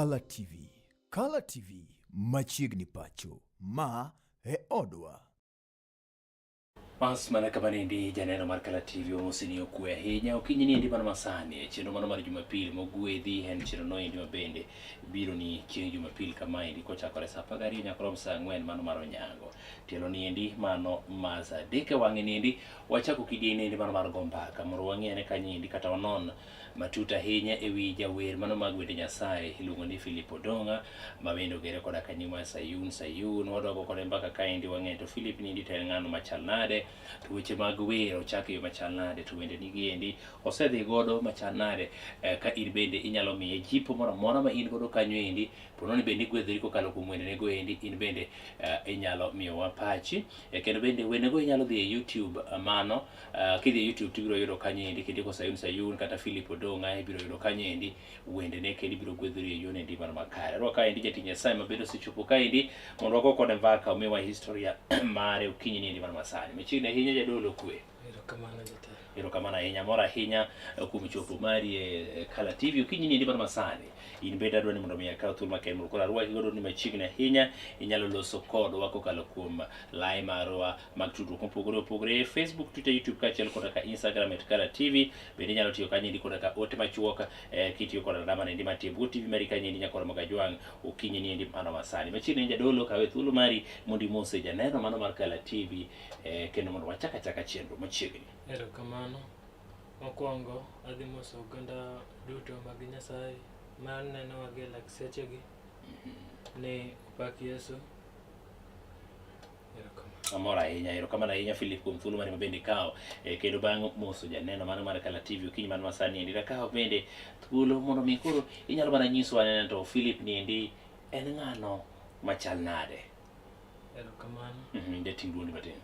Kala TV. Kala TV machiegni pacho. Ma e odwa. Mas mana kama nendi janeno mar Kala TV omosi ni okwe ahinya okinyi ni endi mana masani e chenro mano mar Jumapil mogwedhi en chenro no endi mabende biro ni chieng' Jumapil kama endi kochakore saa 12 nyaka rom saa 4 mano mar onyango. Tielo ni endi mano ma saa 3 e wang'e ni endi wachako kidieny ni endi mano mar go mbaka mondo wang'e kanyo endi kata wanon matut ahinya e wi jawer mano mag wende Nyasaye iluongo ni Philip Odonga ma bende ogere koda ka nying mar Sayun Sayun. Wadwago kode mbaka kaendi wang'e to Philip ni endi to en ng'ano machal nade, to weche mag wer ochako e yo machal nade, to wende nigi endi osedhi godo machal nade. Ka in bende inyalo miye jipo moro amora ma in godo kanyo endi, pono ni bende igwedhori kokalo kuom wendenego endi, in bende inyalo miyowa pachi. Kendo bende wendego inyalo dhi e YouTube mano kidhi e YouTube tibiro yudo kanyo endi kindiko Sayun Sayun kata Philip Odonga ibiro yudo kanyo endi wendene kendo ibiro gwedhori e yono endi mano makare. Arwako kaendi jatich Nyasaye ma bende osechopo kaendi mondo wago kode mbaka omiwa historia mare okinyi ni endi mano masani. Machiegni ahinya jadolo kwe. Erokamano jatelo. Erokamano ahinya, mor ahinya kuom chopo mari e Kala TV okinyi ni endi mano masani. In bende adwa ni mondo mi akaw thuolo makende mondo koro arwaki godo ni machiegni ahinya. Inyalo loso kodwa kokalo kuom lai marwa mag tudruok mopogore opogore, Facebook, Twitter, YouTube kaachiel koda ka Instagram at Kala TV. Bende inyalo tiyo kanyo endi koda ka ote machuok kitiyo koda namba endi mantie bwo TV mari kanyo endi nyakoro Magajwang' okinyi ni endi mano masani. Machiegni jadolo kawe thuolo mari mondo imose janeno mano mar Kala TV kendo mondo wachak achaka chenro machiegni. Erokamano. Mokwongo adhi moso oganda duto mag Nyasaye ma nenowa gi e lak sechegi ni opak Yesu. Erokamano. Amor ahinya, erokamano ahinya Philip kuom thuolo mari mabende ikawo kendo bang' moso janeno mano mar Kala TV okinyi mano masani endi rakawo bende thuolo mondo mi koro inyalo mana nyisowa anena to Philip ni endi en ng'ano machal nade? Erokamano. Jating' duondi matin.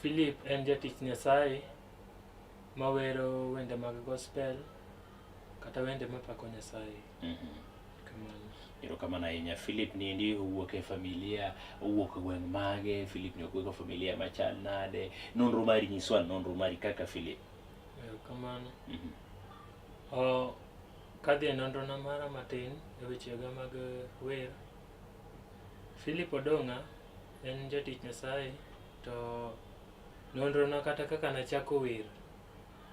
Philip en jatich Nyasaye mawero wende mag gospel kata wende mapako Nyasaye. Kamano. Erokamano ahinya. Philip ni endi owuok e familia, owuok e gweng' mage, Philip ni owuok e familia machal nade? Nonro mari nyiswa nonro mari kaka Philip. Erokamano. Kadhi e nonrona mara matin e wechega mag wer, Philip Odonga en jatich Nyasaye to nonrona kata kaka nachako wer,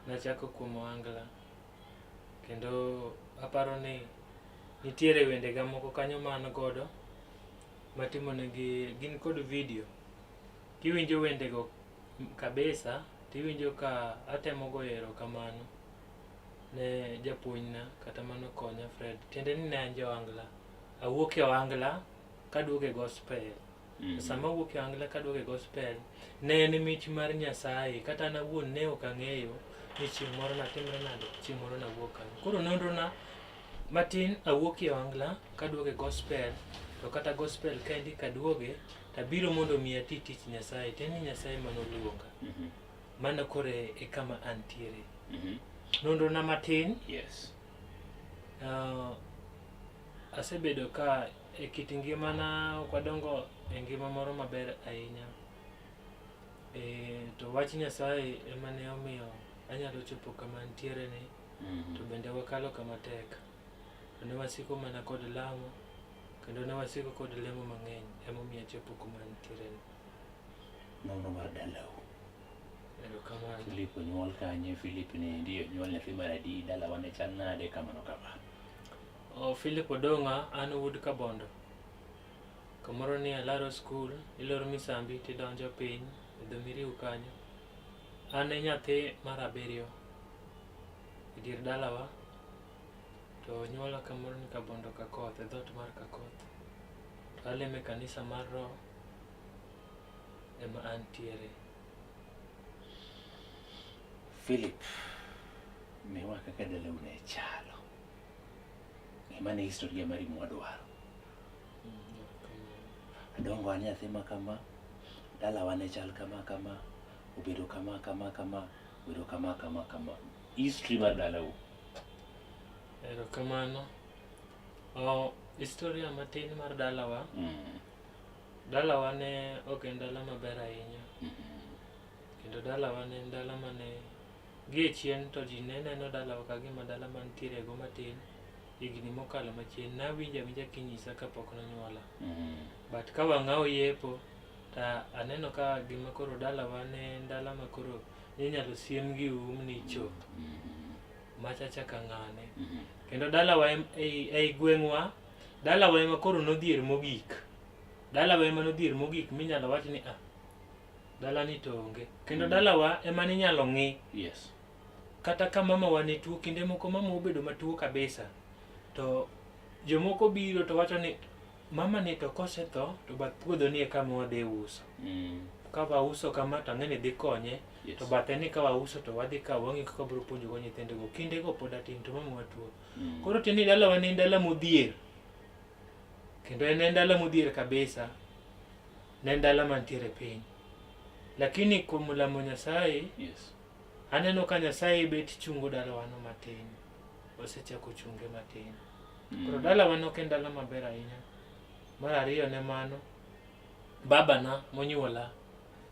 nachako kuom ohangla kendo aparo ni nitiere wendega moko kanyo ma an godo matimonegi gin kod video. Kiwinjo wendego kabisa tiwinjo ka atemo goyo erokamano ne japuonjna kata manokonya Fred. Tiende ni ne an ja ohangla. Awuok e ohangla kaduogo e gospel. Sama awuok e ohangla kaduogo e gospel, ne en mich mar Nyasaye kata an awuon ne ok ang'eyo ni chieng' moro natimre nade, chieng' moro nawuog kanyo. Koro nonrona matin awuok e ohangla kaduogo e gospel to kata gospel kaendi kaduoge tabiro mondo mi ati tich Nyasaye. Tiende ni Nyasaye manoluonga. Mano koro e kama antiere. Nonrona matin. Yes. Asebedo ka e kit ngimana ok wadongo e ngima moro maber ahinya. To wach Nyasaye ema ne omiyo anyalo chopo kama antiere ni to bende wakalo kama tek. To ne wasiko mana kod lamo kendo ne wasiko kod lemo mang'eny emomiyo achopo kuma antiere ni. Nonro mar dalau. Erokamano. Philip onyuol kanye? Philip ni endi onyuol nyathi mar adi? Dalawa ne chal nade? Kamano kamano. Philip Odonga, an wuod Kabondo. Kamoro ni Alaro School, iloro Misambi tidonjo piny e dho Miriu kanyo. An e nyathi mar abiriyo e dier dalawa to onyuola kamoro ni Kabondo Kakoth, e dhoot mar Kakoth. To alemo e kanisa mar Roho ema antiere. Philip, miwa kaka dalau ne chalo. Mano e historia mari mwadwaro. Adongo an nyathi ma kama, dalawa ne chal kama kama, obedo kama kama kama, obedo kama kama kama. History mar dalau. Erokamano. Historia matin mar dalawa. Dalawa ne ok en dala maber ahinya. Kendo dalawa ne en dala mane gie chien to ji ne neno dalawa ka gima dala mantiere go matin. Higni mokalo machien nawinjo awinja kinyisa kapok nonyuola. Mm. But ka wang'a oyepo to aneno ka gima koro dalawa ne en dala ma koro ninyalo siem gi um ni cho machacha ka ng'ane. Kendo dalawa ei gweng'wa, dalawa ema koro nodhier mogik. Dalawa ema nodhier mogik minyalo wach ni ah, dalani to onge. Kendo dalawa ema ninyalo ng'i. Yes. Kata ka mamawa ne tuo, kinde moko mama obedo matuo kabisa, to jomoko biro to wacho ni mama ni to kosetho to bath puodho ni e kama wadhi uso. Ka wauso kama to ang'e ni dhi konye, Yes. to bathe ni ka wauso to wadhi kawo wang'e kaka wabiro puonjogo nyithindogo. Kindego pod atin to mamawa tuo. Koro tiende ni dalawa ne en dala modhier. Kendo en dala modhier kabisa. Ne en dala mantiere piny. Lakini kuom lamo Nyasaye, Yes. aneno ka Nyasaye bet chungo dalawano matin. Osechako chunge matin. Koro dalawano ok en dala maber ahinya. Mar ariyo ne mano, babana monyuola,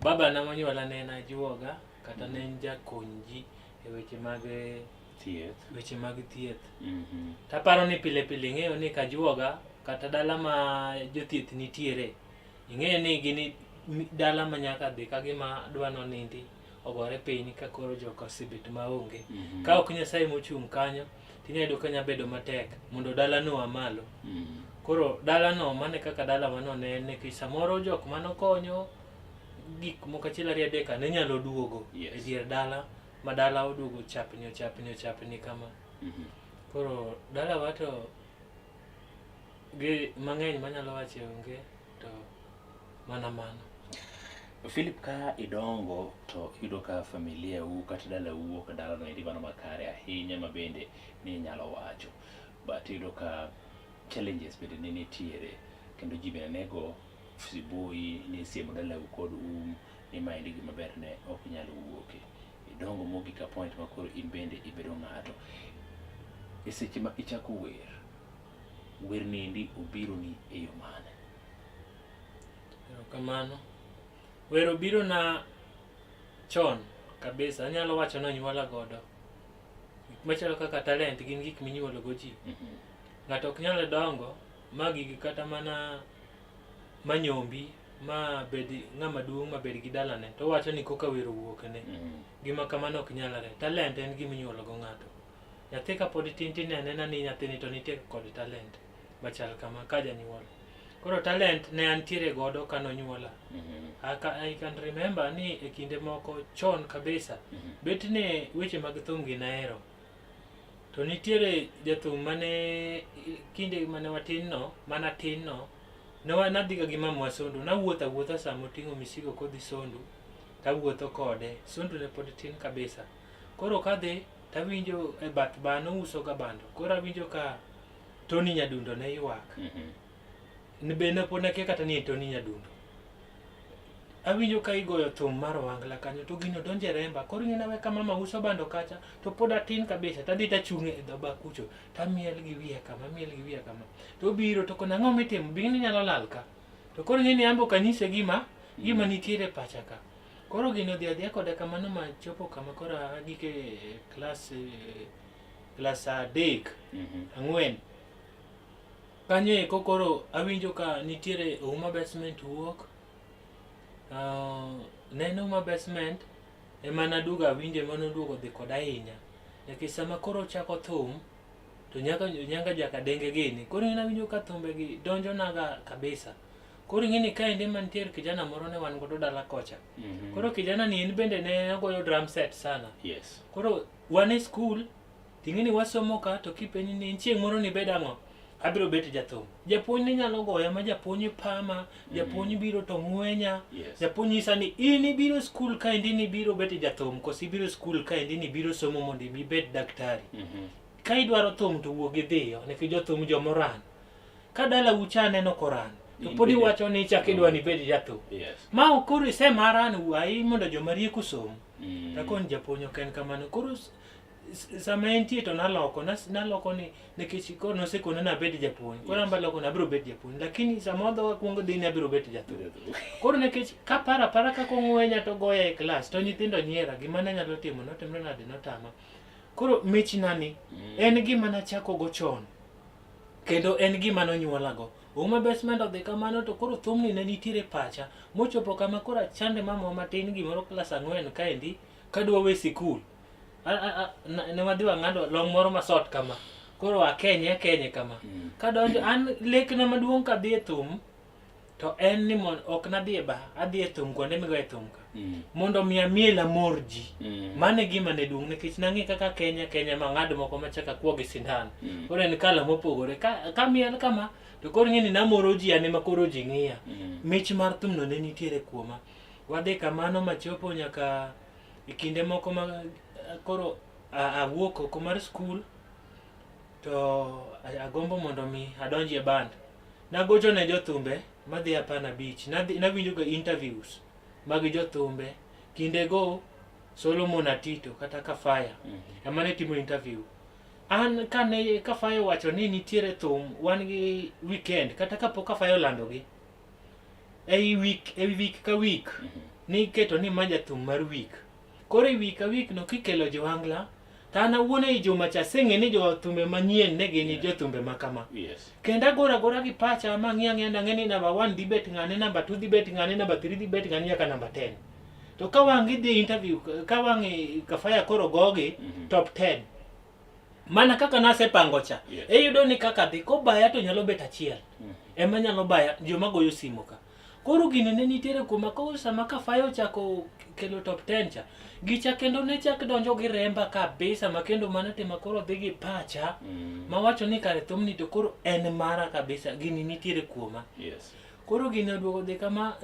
babana monyuola ne en ajuoga kata ne en jakony ji e weche mag Thieth. weche mag thieth. Mhm. Taparo ni pile pile ing'eyo ni kajuoga kata dala ma jothieth nitiere, ing'eyo ni gin dala ma nyaka dhi ka gima dwa nonindi ogore piny ka koro joka osebet maonge. Mhm. Ka ok Nyasaye mochung' kanyo, tinyalo yudo ka nya bedo matek mondo dalano oa malo. Mhm. Koro dalano mano e kaka dalawa no ne en nikech samoro jok manokonyo gik moko achiel ariyo adek ne nyalo duogo Yes. e dier dala ma dala oduogo chapni ochapni ochapni kama. Mhm. Koro dalawa to gi mang'eny manyalo wacho onge to mana mano. Philip, ka idongo to iyudo ka familia u kata dalau ok dalano endi mano makare ahinya ma bende ni inyalo wacho. But iyudo ka challenges bende ne nitiere kendo ji bende ne go siboi ni siemo dalau kod um ni maendi gima ber ne ok nyal wuoke. Idongo mogik a point ma koro in bende ibedo ng'ato. E seche ma ichako wer, wer niendi obironi e yo mane? Erokamano. Wer obiro na chon kabisa, anyalo wacho ni onyuola godo. Gik machalo kaka talent gin gik minyuolo go ji. Mhm. Ng'ato ok nyal dongo ma gigi kata mana manyombi ma bed ng'ama duong' ma bed gi dalane to owacho ni koka wer owuokne. Mhm. Gima kamano ok nyalre. Talent en gima inyuolo go ng'ato. Nyathi kapod tin tinene anena ni nyathini to nitie kod talent machal kama ka janyuol. Koro talent ne antiere godo kanonyuola. Mhm. I can remember ni e kinde moko chon kabisa, Mhm. bet ne weche mag thum gi nahero. To nitiere jathum mane kinde mane watin no, mana tin no, ne nadhiga gi mamwa Sondu, nawuotho awuotha sama oting'o misigo kodhi Sondu, tawuotho kode. Sondu ne pod tin kabisa. Koro kadhi, tawinjo e bath bar nouso ga bando. Koro awinjo ka Tony Nyadundo ne ywak. Mhm. Be ne pod akia kata ni en Tony Nyadundo. Awinjo ka igoyo thum mar ohangla kanyo to gino donjo e remba. Koro ing'e nawe ka mama uso bando kacha to pod atin kabisa tadhi tachung' e dho bar kucho tamiel gi wiya kama, amiel gi wiya kama. To obiro to kona ang'o mitimo? Be ing'e ni inyalo lal ka. To koro ing'e ni an be ok anyise gima nitiere e pacha ka. Koro gino odhi adhiya koda kamano machopo kama koro agik e klas 3 Mhm. 4. Kanyo eko koro awinjo ka nitiere Ouma Basement wuok. Ne en Ouma Basement ema naduogo awinjo ema noduogo dhi koda ahinya. Nikech sama koro ochako thum to nyaka jakadenge gini. Koro ing'e nawinjo ka thumbe gi donjonaga kabisa. Koro ing'e ni kaendi mantiere kijana moro ne wan godo dala kocha. Mhm. Koro kijana ni en bende ne ogoyo drum set sana. Yes. Koro wan e skul ting'e ni wasomo ka to kipenji ni chieng' moro nibed ang'o? Abiro bet jathum. Japuonj ne nyalo goya ma japuonj pama, japuonj biro to ng'wenya. Yes. Japuonj nyisa ni in ibiro skul kaendi ni ibiro bet jathum koso ibiro skul kaendi ni ibiro somo mondo ibed daktari. Mhm. Ka idwaro thum to wuog idhiyo nikech jothum jomoran. Ka dalau cha aneno koran to In pod bende- iwacho ni ichak idwa ni ibed jathum. Yes. Ma ok koro isemaran ai mondo joma riek osom. Mm. Takoni japuonj ok en kamano. Koro sama entie to naloko, naloko ni nikech koro nosekona ni abed japuonj. Koro Yes. an be aloko ni abiro bet japuonj. Lakini sama odho akwongo dhi ni abiro bet jathum. Koro nikech kaparo apara kaka ong'wenya to goya e klas to nyithindo nyiera gima ne anyalo timo notimre nade notama. Koro michna ni Mm. en gima nachako go chon. Kendo en gima nonyuolago. Ouma Basement odhi kamano to koro thumni ne nitiere e pacha. Mochopo kama koro achande mamawa matin gimoro klas ang'wen kaendi kadwa we sikul. Ne wadhi wang'ado long moro masot kama. Koro akenye akenye kama. Kadonjo an lekna maduong' kadhi e thum to en ni mon ok nadhi e bar, adhi e thum kuonde migoye thum ka. Mondo mi amiel amor ji. Mano e gima ne duong' nikech nang'e kaka Kenya Kenya mang'ad moko machak akwo gi sindan. Koro en kala mopogore. Ka miel kama to koro ing'e ni namoro ji an ema koro ji ng'iya. Mich mar thumno ne nitiere kuoma. Wadhi kamano machopo nyaka e kinde moko ma koro awuok oko mar skul to agombo mondo mi adonji e band. Nagocho ne jothumbe madhi Hapana Beach. Nawinjo ga interviews mag jothumbe. Kindego Solomon Atito kata Kafaya ema ne timo interview. An kane Kafaya owacho ni nitiere thum wan gi weekend kata kapok Kafaya olandogi ei week ei week ka week niketo ni ma jathum mar week. Koro e week ka week no kikelo johangla to an awuon ei juma cha aseng'e ni jothumbe manyien ne gin jothumbe ma kama. Kendo agoro agora gi pacha ma ang'iyo ang'iya nang'e ni namba 1 dhi bet ng'ane, namba 2 dhi bet ng'ane, namba 3 dhi bet ng'ane nyaka namba 10. To ka wang' gidhi interview, ka wang' Kafaya koro gogi top 10. Mana kaka nasepango cha. Iyudo ni kaka dhi kobaya to nyalo bet achiel. Ema nyalo baya joma goyo simo ka. Koro gini ne nitiere kuoma koro sama Kafaya ochako kelo top 10 cha, gicha kendo ne chak donjo gi remba kabisa ma kendo mano tema koro dhi gi pacha mawacho ni kare thumni to koro en mara kabisa, gini nitiere kuoma. Koro gini oduogo dhi kama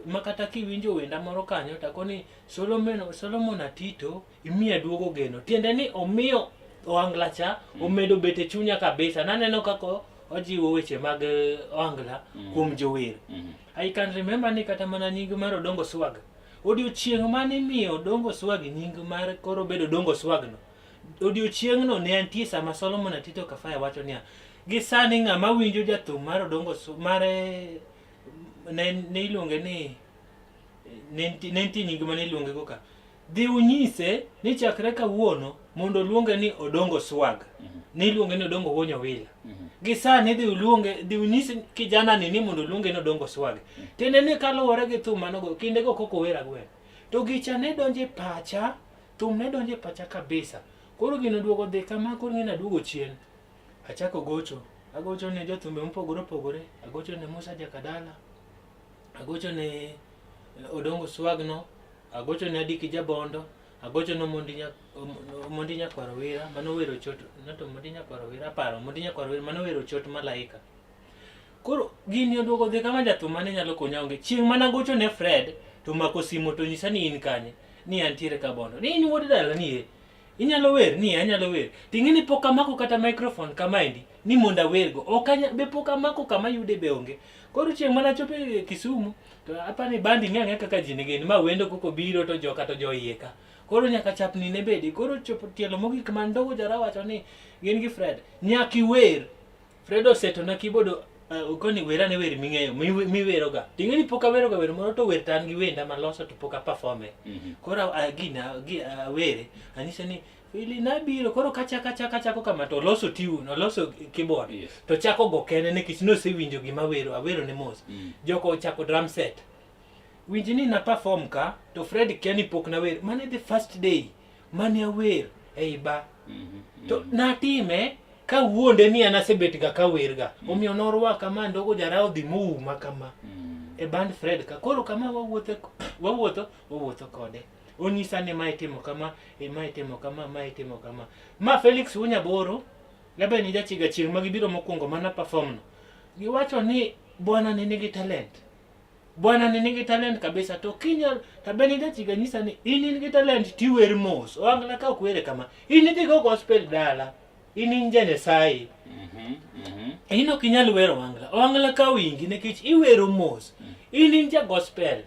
ma kata kiwinjo wenda moro kanyo to akoni Solomon Atito imiya duogo geno. Tiende ni omiyo ohangla cha omedo bet e chunya kabisa. Naneno kaka ojiwo weche mag ohangla kuom jower. I can remember ni kata mana nying mar Odongo Swag. Odiochieng' mane imiyo Odongo Swag nying mar koro bedo Odongo Swag no. Odiochieng'no ne antie sama Solomon Atito Kafaya wacho niya, gi sani ng'ama winjo jathum mar Odongo mar ne iluonge ni ne nitie nying mane iluonge go ka. Dhi unyise ni chakre kawuono mondo oluonge ni Odongo Swag. Ne iluonge ni Odongo Wuonyo Wila. Gi sani dhi uluonge, dhi unyis kijana ni ni mondo oluonge ni Odongo Swag. Tiende ni kaluwore gi thum manogo, kindego kok ower agwen. To gicha ne donjo e pacha, thum ne donjo e pacha kabisa. Koro gino duogo dhi kama, koro ng'eni aduogo chien. Achako gocho. Agocho ne jothumbe mopogore opogore. Agocho ne Musa Jakadala. Agocho ne Odongo Swag no. Agocho ne Adiki Jabondo, agocho ne Omondi Nyakwar Owira mane owero chot, not Omondi Nyakwar Owira, aparo Omondi Nyakwar Owira mane owero chot Malaika. Koro gini oduogo dhi kama jathum mane nyalo konya onge. Chieng' mane agocho ne Fred to omako simu to onyisa ni in kanye? Ni antiere Kabondo. Ni in wuod dala ni e. Inyalo wer? Ni anyalo wer. Ting'e ni pok amako kata microphone kamaendi ni mondo awergo. Ok anya, be pok amako kama yude be onge. Koro chieng' mane achopo e Kisumu to apani bandi ng'e ang'e kaka ji nigin ma wendo koko biro to joka to jo iye ka. Koro nyaka chapni ne bedi. Koro chopo tielo mogik man Ndogo Jara wacho ni gin gi Fred. Nyaka iwer. Fred osetona keyboard okoni wer ane wer ming'eyo miweroga. Ting'e ni pok aweroga wer moro to wer to an gi wenda maloso to pok a perform e. Koro gina gi awere anyise ni Fili nabiro koro kachako achako achako kama to oloso tune, oloso keyboard. To chako go kende nikech nosewinjo gima awero, awero ne mos. Joko ochako drum set. Winj ni na perform ka to Fred kia ni pok nawer. Mane the first day mane awer ei bar. To natime kawuonde ni an asebet ga kawer ga. Omiyo norwaka ma Ndogo Jara odhi mouma kama. E band Fred ka. Koro kama wawuotho wawuotho wawuotho kode. Onyisa ni mae timo kama, e mae timo kama, mae timo kama. Ma Felix Wunyaboro, labe ni jachiga chieng' ma gibiro mokwongo mana perform no. Giwacho ni bwana ni nigi talent. Bwana ni nigi talent kabisa to kinyal tabe ni jachiga nyisa ni in in gi talent tiwer mos. Ohangla ka ok were kama. In idhi go gospel dala. In in ja Nyasaye. In ok inyal wero ohangla. Ohangla ka winji nikech iwero mos. In in ja gospel.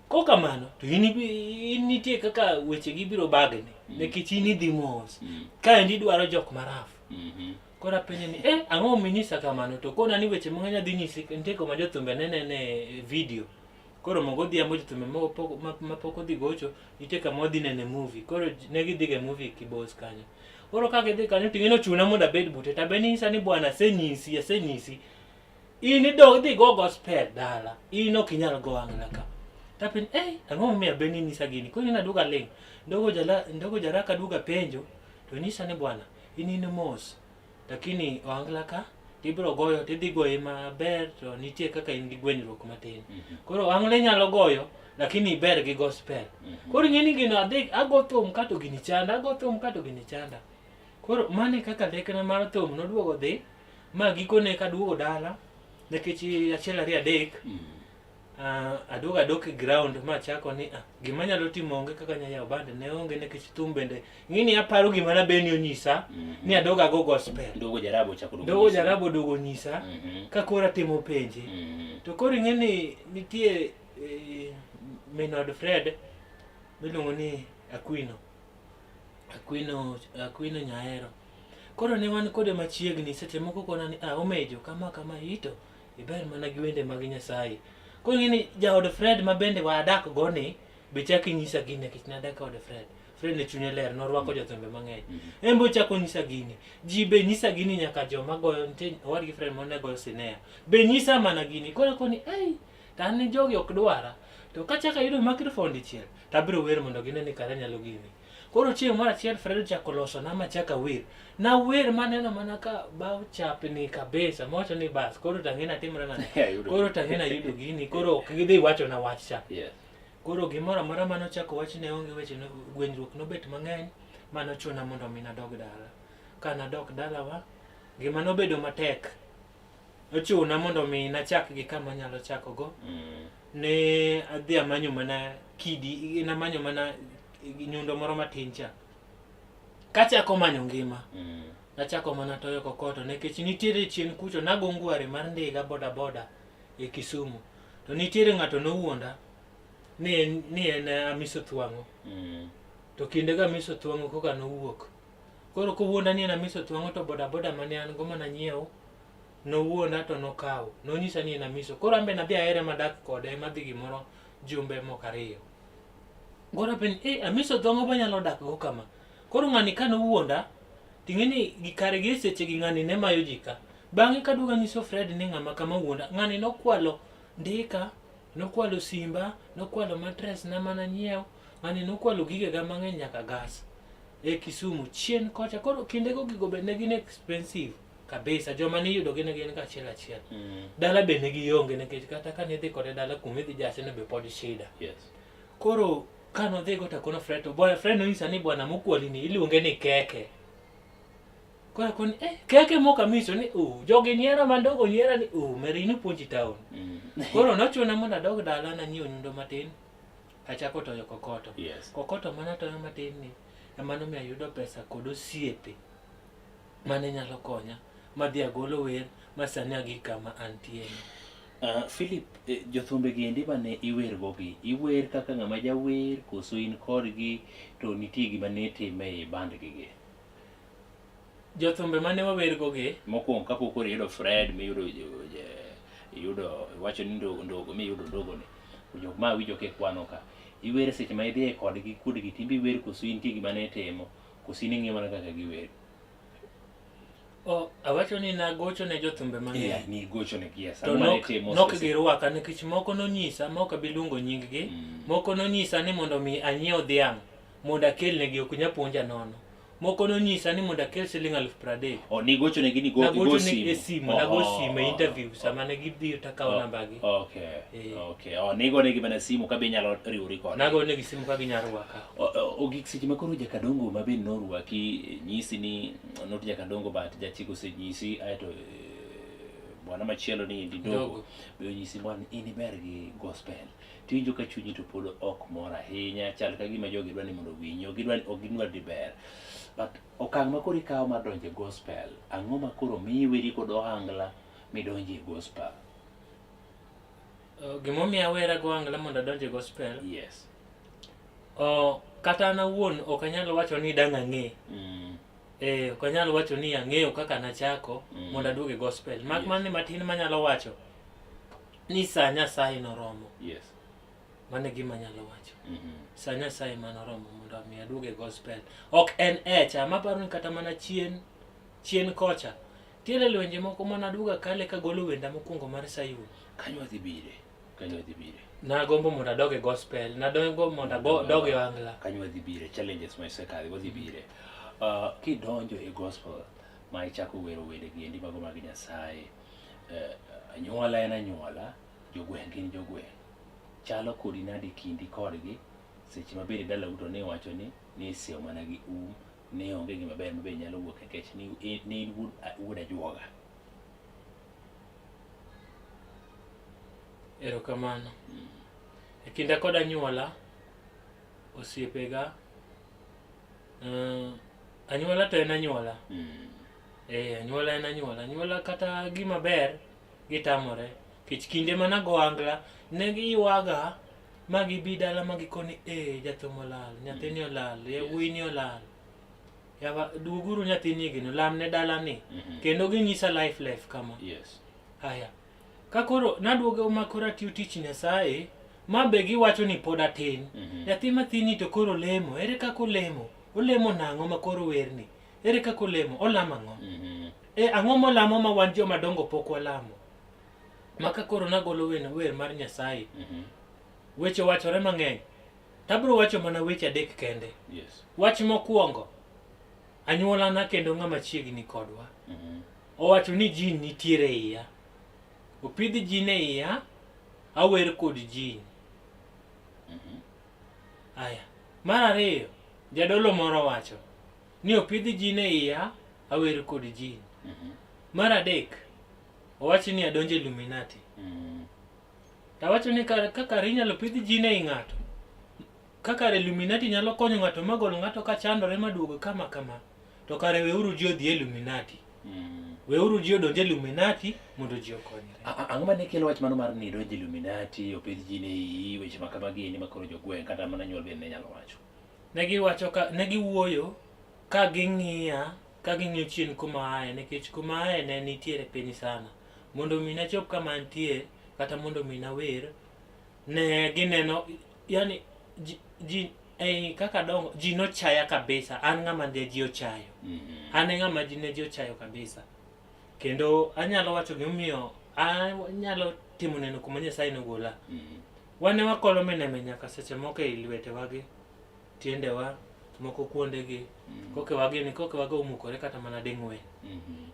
Kokamano to in in nitie kaka wechegi biro bagni nikech in idhi mos. Kaendi idwaro jok maraf. Koro apenje ni eh ang'o minyisa kamano to kona ni weche mang'eny adhi nyisi nitie koma jothumbe ne nene e video. Koro mogo odhiambo jothumbe mapok odhi gocho nitie kama wadhi nene movie. Koro ne gidhi ga movie Kibos kanyo. Koro ka gidhi kanyo to ing'e ochuna mondo abed bute to abe nyisa ni bwana asenyisi asenyisi. In idog dhi go gospel dala. In ok inyal go angla ka. Tapenjo, eh, ang'o momiyo Abeni nyisa gini? Koro in aduogo aling'. Ndogo jala, ndogo jaraka duogo apenjo, to nyisa ni bwana, in in mos. Lakini ohangla ka, tibiro goyo, tidhi goye maber, to nitie kaka in gi gwenyruok matin. Koro ohangla inyalo goyo, lakini iber gi gospel. Koro ing'e ni gino adhi, ago thum ka to gini chanda, ago thum ka to gini chanda. Koro mano e kaka lekna mar thum noduogo dhi, ma gikone kaduogo dala, nikech achiel ariyo adek, aduogo adok e ground ma achako ni ah, gima anyalo timo onge kaka anyalo yawo band ne onge nikech thum bende ing'e ni aparo gima Nabeni onyisa ni adog ago gospel. Ndogo Jarabo ochako duogo Ndogo nyisi. Jarabo oduogo onyisa ka koro atimo penje. To koro ing'e ni nitie eh, min od Fred miluongo ni Aquino. Aquino Aquino Nyaero. Koro ne wan kode machiegni seche moko kona ni ah omejo kama kama ito iber mana gi wende mag Nyasaye. Koro ing'e ni jaod Fred ma bende wadak go ni be chak inyisa gini nikech nadak e od Fred. Fred ne chunye ler norwako jothumbe mang'eny. En be ochako onyisa gini. Ji be nyisa gini nyaka joma goyo nitie owadgi Fred moro ne goyo sinea. Be nyisa mana gini. Koro akoni ei to an ni jogi ok dwara. To kachako ayudo microphone dichiel to abiro wer mondo gine ni kara anyalo gini. Koro chieng' moro achiel Fred ochako losona machako awer. Nawer maneno mana ka bao chapni kabisa mawacho ni bas koro tang'e natimra nade. Ayudo Koro tang'e nayudo gini koro ok gidhi wachona wach cha. Yes. Koro gimoro amora manochako wach ne onge weche no, gwenyruok nobet mang'eny manochuna mondo mi nadog dala. Ka nadok dalawa, gima nobedo matek nochuna mondo mi nachak gi kama anyalo chakogo. Ne adhi amanyo mana kidi, namanyo mana nyundo moro matin cha. Kachako manyo ngima, nachako mana toyo kokoto nikech nitiere chien kucho nago ngware mar ndiga boda boda e Kisumu. To nitiere ng'ato nowuonda ni en, ni en Amiso Thwang'o. To kinde ga Amiso Thwang'o koka nowuok. Koro kowuonda ni en Amiso Thwang'o to boda boda mane an go mana nyiewo nowuonda to nokawo. Nonyisa ni en Amiso. Koro an be nadhi ahere madak kode madhi gimoro jumbe moko ariyo. Koro apenjo, eh, Amiso Thwang'o be anyalo dak go kama. Koro ng'ani ka nowuonda, ting'e ni gi kare gi e seche gi ng'ani ne mayo ji ka. Bang'e kaduogo anyiso Fred ni ng'ama kama wuonda, ng'ani nokwalo ndika, nokwalo simba, nokwalo matres na mana nyiewo, ng'ani nokwalo gigega mang'eny nyaka gas e Kisumu chien kocha. Koro kindego gigo be ne gin expensive kabisa, joma niyudo gi ne gin ka achiel achiel. Dala be ne gionge nikech kata ka nidhi kode dala kuma idhi jase no be pod shida. Yes. Koro ka nodhi go takono Fred to bwana Fred nonyisa ni bwana mokwali ni iluonge ni keke. Koro akoni eh keke mok amiso ni oh jogi nyiera mandogo nyiera ni oh merino puonji town. Koro nochuna mondo adog dala nanyiew nyundo matin achako toyo kokoto. Yes. Kokoto mana toyo matin ni ema nomiyo ayudo pesa kod osiepe mane nyalo konya madhi agolo wer ma sani agik kama antie ni. Philip, jothumbe gi endi mane iwer go gi, iwer kaka ng'ama jawer koso in kodgi to nitie gima ne itime ei band gi gi? Jothumbe mane wawer go gi Mokwongo kapok koro iyudo Fred miyudo iyudo iwacho ni ndogo ndogo miyudo ndogo ni. Jok ma awinjo kikwano ka. Iwer seche ma idhi kodgi kuondgi timbe iwer koso intie gima ne itimo koso in ing'iyo mana kaka giwer. O, awacho ni nagocho ne jothumbe mang'eny. Yeah, ni gocho ne gi yes. To Ang'o mane nok, itimo nok seche- girwaka nikech moko nonyisa ma ok abi luongo nying gi. Moko nonyisa ni mondo mi anyiew dhiang' mondo akelnegi ok nya puonja nono. Moko nonyisa ni mondo akel siling 30,000. Oh, ni gocho ne gi ni go Nagocho go ne simu. e simu, Oh, nago oh, simu e oh, interview oh. sama ne gibiro takawo Oh, namba gi. Okay. Eh. Okay. Oh, nigo negi mana simu ka be inyalo riwori kode. Nago negi simu ka ginya rwaka. Ogik seche ma koro Jakadongo ma be norwaki nyisi ni not Jakadongo but jachiko osenyisi aeto bwana machielo ni endi Ndogo Ndogo. be onyisi bwana in iber gi gospel tiwinjo ka chunyi to pod ok mor ahinya chal ka gima jogi dwa ni mondo owinji ok gidwa ok gidwa ni ber but okang' ma koro ikawo mar donjo e gospel ang'o ma koro miyi weri kod ohangla midonji e gospel? Gimomiyo awera go ohangla mondo adonj e gospel. Yes. Kata an awuon ok anyal wacho ni dang' ang'e. Ok anyal wacho ni ang'eyo kaka nachako mondo aduog e gospel. Mak mana ni matin manyalo wacho ni sa Nyasaye noromo. Yes. Mano e gima anyalo wacho. Mhm. Sa Nyasaye manoromo mondo omi aduog e gospel. Ok en echa, maparo ni kata mana chien, chien kocha. Tiere lwenje moko mana aduogo akale kagolo wenda mokwongo mar Sayun. Kanyo wadhi bire. Kanyo wadhi bire. Nagombo mondo adog e gospel, nagombo mondo adog e ohangla. Kanyo wadhi bire, challenges ma isekadhe wadhi bire. Kidonjo e gospel ma ichako wero wende gi endi mago mag Nyasaye, anyuola en anyuola, jogweng' gin jogweng'. Chalo kodi nade kindi kodgi seche ma bende dalau to ne wacho ni isiewo mana gi um, ni onge gima ber ma be nyalo wuok nikech ni in wuod ajuoga. Erokamano. E kinda kod anyuola, osiepega, anyuola to en anyuola. Anyuola en anyuola. Anyuola kata gima ber gitamore. Kech kinde mana go angla, ne giywaga ma gibi dala ma gikoni, jathum olal, nyathini olal, yawuoyini olal. Yawa, duoguru nyathini gino, lamne dalani. Kendo ginyisa life kama. Yes. Haya. Ka koro naduogo ma koro atiyo tich Nyasaye, ma be giwacho ni pod atin. Nyathi mathini to koro lemo, ere kaka olemo? Olemo nang'o ma koro werni? Ere kaka olemo? Olamo ang'o? Ang'o molamo ma wan joma dongo pok walamo? Ma ka koro nagolo wer mar Nyasaye, weche wachore mang'eny. Tabro wacho mana weche adek kende. Yes. Wach mokwongo, anyuolana kendo ng'ama chiegni kodwa. Owacho ni jin nitiere e iya. Opidh jin e iya, awer kod jin. Aya. Mar ariyo, jadolo moro wacho ni opidh jin e iya, awer kod jin. Mar adek, owacho ni adonjo Illuminati. Tawacho ni kaka inyalo pidh jin ei ng'ato, kaka Illuminati nyalo konyo ng'ato magol ng'ato ka chandore maduogo kama kama, to kare weuru ji odhi e Illuminati. Weuru ji odonj e Illuminati mondo ji okonyre. Ang'o mane kelo wach mano mar ni donj e Illuminati, opidh ji ne iyi, weche ma kamagi endi ma koro jogweng' kata mana nyuol bende ne nyalo wacho? Ne giwacho ka, ne giwuoyo ka ging'iya, ka ging'iyo chien kuma aye, nikech kuma aye ne nitiere piny sana. Mondo mi nachop kama antie, kata mondo mi nawer, ne gineno, yani ji kaka dongo, ji nochaya kabisa. An ng'ama ne ji ochayo. An e ng'ama ji ne ji ochayo kabisa. Kendo anyalo wacho gimomiyo anyalo timo neno kuma Nyasaye nogola. Wan ne wakolo mineme nyaka seche moko ei lwetewagi, tiendewa, moko kuondegi, kokewagi ni kokewagi omukore kata mana ding'wen.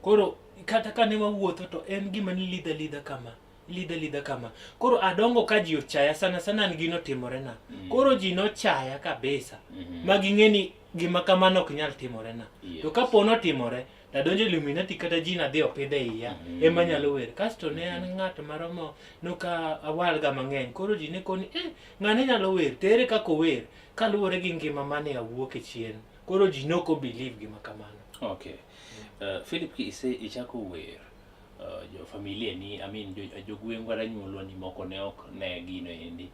Koro kata kane wawuotho to en gima ni lidha lidha kama, lidha lidha kama. Koro adongo ka ji ochaya sana sana an gino timorena. Koro ji nochaya kabisa. Ma ging'e ni gima kamano ok nyal timorena. To kapo notimore, tadonjo Illuminati kata ji nadhi opidhe e iya, ema nyalo wer. Kasto ne an ng'at maromo noka awalga mang'eny. Koro ji ne koni, ng'ane nyalo wer, to ere kaka ower? Kaluwore gi ngima mane awuok e chien. Koro ji nok o believe gima kamano. Okay. Philip, ki ise ichako wer, jo familia ni, I mean, jogweng' kata anyuolwa ni moko ne ok ne gino endi.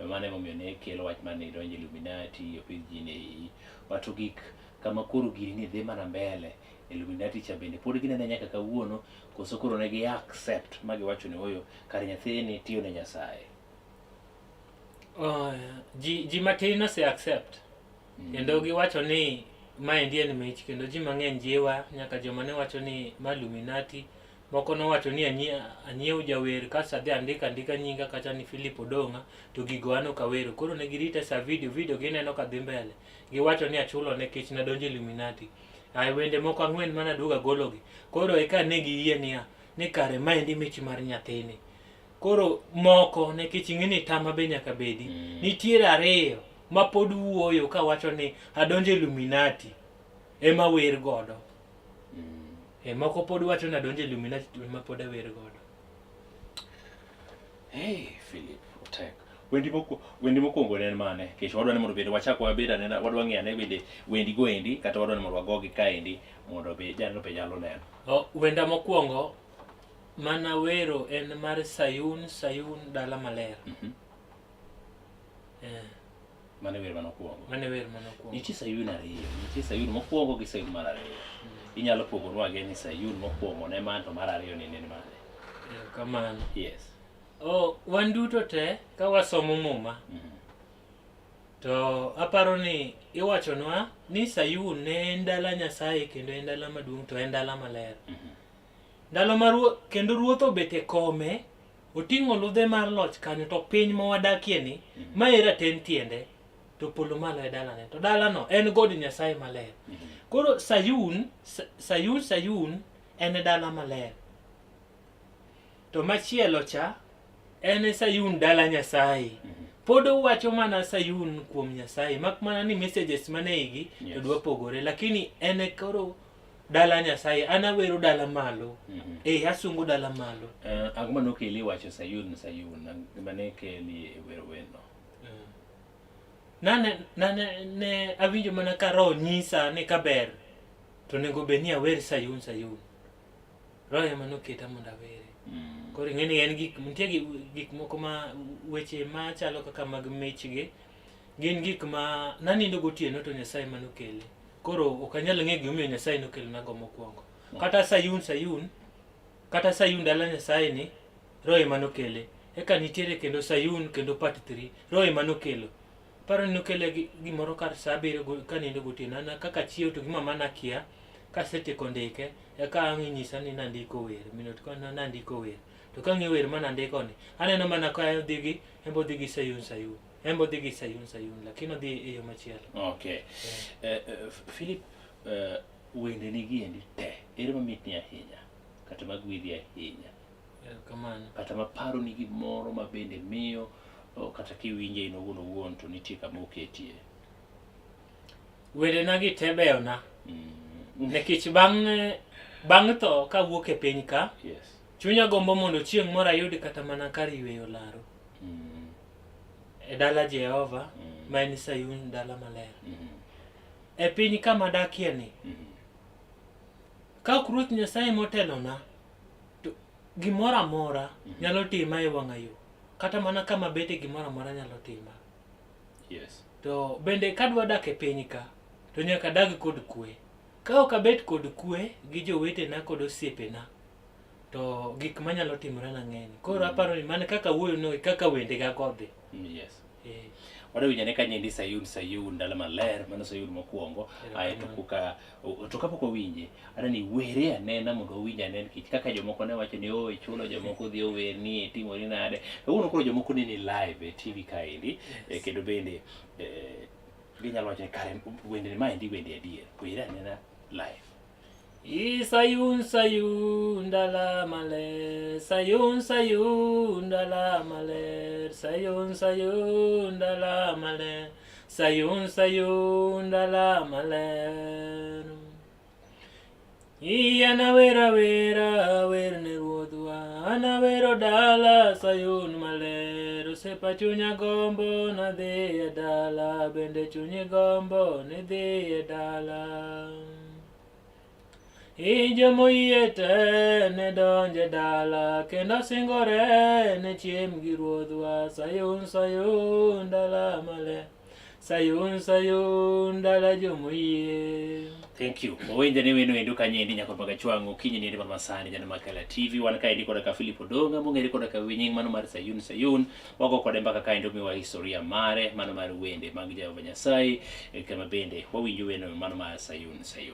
Mano emomiyo ne kelo wach mar ni idonjo Illuminati, opidh ji ne iyi. But gik kama koro gini ni dhi mana mbele, Illuminati cha bende pod ginene nyaka kawuono, koso koro ne gi accept ma giwacho ni oyo, kare nyathini tiyo ne Nyasaye. Ji matin ose accept. Kendo giwacho ni maendi en mich, kendo ji mang'eny jiwa, nyaka joma ne wacho ni ma Illuminati, moko nowacho ni anyiew jawer kasto adhi andika andika nyinga kacha ni Philip Odong'a, to gigo an ok awero. Koro ne girita sa video gineno ka dhi mbele. Giwacho ni achulo ne kech nadonjo Illuminati. Ai wende moko ang'wen mana aduogo agologi. Koro eka ne giyie niya, ni kare maendi mich mar nyathini. Koro moko nikech ing'e ni tama be nyaka bedi. Nitiere ariyo ma pod wuoyo kawacho ni adonjo Illuminati ema wer godo. Moko pod wacho ni adonjo Illuminati ema pod awer godo. Hey, Philip, otek. Wendi mokwongo ne en mane? Nikech wadwa ni mondo bende wachak wabed anena, wadwa ng'iyo ane bende wendi go endi, kata wadwa ni mondo wagogi kaendi mondo be janeno be nyalo neno. Wenda mokwongo mana wero en mar Sayun, Sayun dala maler. Mano e wer mane okwongo. Mano e wer mane okwongo. Nitie Sayun ariyo, nitie Sayun mokwongo gi Sayun mar ariyo. Inyalo pogonwa gi ni Sayun mokwongo ne man to mar ariyo ni en mane? Kamano. Yes. Oh, wan duto te ka wasomo muma to aparo ni iwachonwa ni Sayun ne en dala Nyasaye kendo en dala maduong' to en dala maler. Ndalo ma ruoth kendo ruoth obet e kome oting'o ludhe mar loch kanyo to piny ma wadakie ni ma e raten tiende to polo malo e dalane to dalano en god Nyasaye maler. Koro Sayun Sayun Sayun en dala maler. To machielo cha en Sayun dala Nyasaye. Pod owacho mana Sayun kuom Nyasaye mak mana ni messages mane igi to dwa pogore lakini en e koro dala Nyasaye an awero dala malo. Eh asungo dala malo. Ang'o mane okeli wacho Sayun Sayun? Ang'o mane keli e wero werno? Nane nane ne awinjo mana ka Roho nyisa ni kaber to onego bed ni awer Sayun Sayun. Roho ema noketa mondo awere. Koro ing'e ni en gik nitie gik moko ma weche machalo kaka mag michgi gin gik ma nanindo gotieno to Nyasaye ema nokele. Koro ok anyal ng'eyo gimomiyo Nyasaye nokelona mokwongo. Kata Sayun Sayun kata Sayun dala Nyasaye ni Roho ema nokele. Eka nitiere kendo Sayun kendo part 3 Roho ema nokelo. Aparo ni nokele gimoro kar saa abiriyo kanindo gotieno. An kaka achiew to gi mama nakia kasetieko ndike eka ang' inyisa ni nandiko wer. Minot kona nandiko wer. To kang'iyo wer manandiko ni aneno mana ka odhi gi en be odhi gi Sayun Sayun. En be odhi gi Sayun Sayun lakini odhi e yo machielo. Okay. Philip, wende ni endi te ere mamitni ahinya kata magwedhi ahinya Erokamano. kata maparo ni gimoro ma bende miyo kata kiwinje in owuon owuon to nitie kama oketie. Wendena gi te beyona. Nikech bang' tho kawuok e piny ka, chunya gombo mondo chieng' moro ayud kata mana kar yweyo laro. E dala Jehova ma en Sayun dala maler. E piny kama adakie ni, ka ok Ruoth Nyasaye motelona, to gimoro amora nyalo tima e wang'a yo. Kata mana kama bete gimoro amora nyalo tima. To bende kadwa dak e piny ka, to nyaka adag kod kwe. Ka ok abet kod kwe gi jowetena kod osiepena, to gik manyalo timore na ng'eny. Koro aparo ni mana kaka wuoyo no e kaka wendega kodhi. Wadwa winjo ane kanyendi Sayun Sayun dala maler, mano Sayun mokwongo. Ae to kuka to kapok wawinje, adwa ni were anena mondo wawinj ane nikech kaka jomoko ne wacho ni oh ichulo jomoko dhi owerni itimori nade. Kawuono koro jomoko neni live e TV kaendi kendo bende ginyalo wacho ni kare wende maendi wende adier. Were anena live. I Sayun Sayun dala maler, Sayun Sayun dala maler, Sayun Sayun dala maler, Sayun Sayun dala maler. I anawera wera wer ne ruodhwa, anawero dala Sayun maler, osiepa chunya gombo nadhi e dala, bende chunyi gombo ni dhi e dala. I jomoyie te ne donje dala kendo singore ne chiem gi ruodhwa Sayun Sayun dala maler Sayun Sayun dala jomoyie. Thank you. Wawinjo ni weno endo kanyendi nyako maga chwang' okinyi ni mar masani jana Makala TV wan kaendi koda ka Philip Odonga mong'ere koda ka nying mano mar Sayun Sayun wago kode mbaka kaendi omiwa historia mare mano mar wende mag Jehova Nyasaye kama bende wawinjo weno mano mar Sayun Sayun.